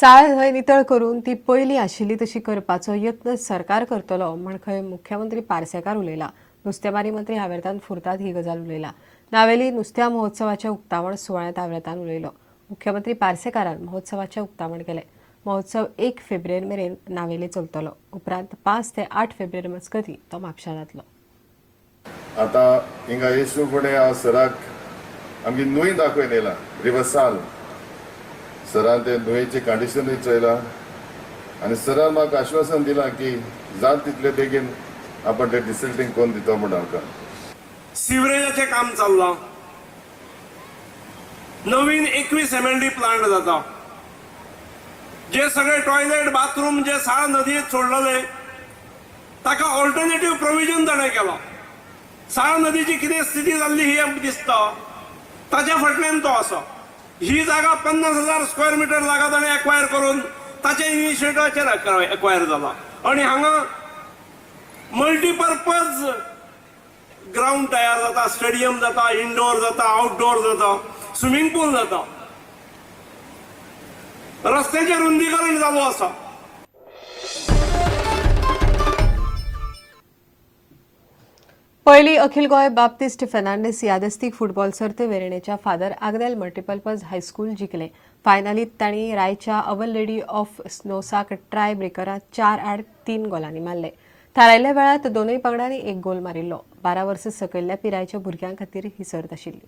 साळ न्हंय नितळ करून ती पयलीं आशिल्ली तशी करपाचो यत्न सरकार करतलो म्हण खंय मुख्यमंत्री पार्सेकार उलयला. नुस्तेमारी मंत्री हावेर्तान फुर्ताद ही गजाल उलयला. नावेली नुस्त्या महोत्सवाच्या उक्तावण सुवाळ्यांत हावेर्तान उलयलो. मुख्यमंत्री पार्सेकारान महोत्सवाचें उक्तावण केलें. महोत्सव 1 फेब्रुवारी मेरेन नावेले चलतलो. उपरांत 5 ते 8 फेब्रुवारी मजगतीं तो म्हापशां जातलो. आतां हिंगा येशू फुडें हांव सराक आमगे न्हंय दाखोवन येयला, रिवर साल. सरान ते न्हंयेचें कंडिशनूय चोयलां आनी सरान म्हाका आश्वासन दिलां की जात तितले बेगीन आपण ते डिसिल्टींग करून दितो म्हूण आमकां. सिवरेजाचें काम चल्लां. नवीन 21 एमएलडी प्लांट जाता. जे सगळे टॉयलेट बाथरूम जे साळ नदयेत सोडलेले, ताका ऑल्टरनेटीव प्रोविजन ताणें केलां. साळ नदीची कितें स्थिती जाल्ली ही आमकां दिसता. ताच्या फाटल्यान तो आसा. ही जागा 50,000 स्क्वेअर मिटर जागा ताणें एक्वायर करून ताच्या इनिशिएटिवाचेर एक्वायर जाला आनी हांगा मल्टीपर्पज ग्रावंड तयार जाता, स्टेडियम जाता, इंडोर जाता, आउटडोर जाता, स्विमींग पूल जाता, रस्त्याचें रुंदीकरण चालू आसा. पयली अखिल गोंय बाप्तिस्ट फेर्नांडीस यादस्तीक फुटबॉल सर्त वेर्णेच्या फादर आग्नेल मल्टिपर्पज हायस्कूल जिखले. फायनलीत तांणी रायच्या our lady of स्नोसाक ट्राय ब्रेकरात 4-3 गोलांनी मारले. थारायल्ल्या वेळात दोनूय पंगडांनी एक गोल मारिल्लो. 12 वर्सां सकयल्ल्या पिरायेच्या भुरग्यां खातीर ही सर्त आशिल्ली.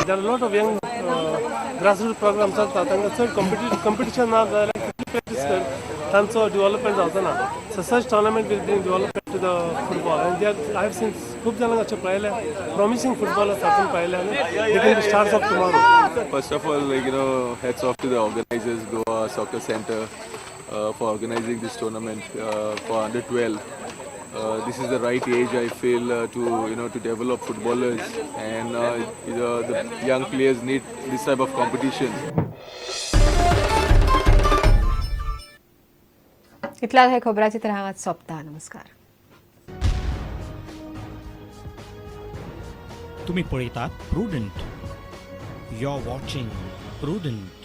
There are a lot of young grassroots programs चलता. तांकां चड कंपिटिशन ना जाल्यार कितली प्रॅक्टीस कर, तांचो डेव्हलपमेंट जावचो ना. So such tournament will bring development to the football and they I have seen खूब जाणांक अशें पळयलें, प्रॉमिसींग फुटबॉलर्स हातून पळयले आनी they can be stars of tomorrow. First of all, like hats off to the organizers, Goa Soccer Center, for organizing this tournament for under 12. This is the right age, I feel, to you know to develop footballers, and the young players need this type of competition. इतल्यान हे खबराचित्र हांगाच सोंपता. नमस्कार. तुम्ही पळयतात Prudent. You are watching Prudent.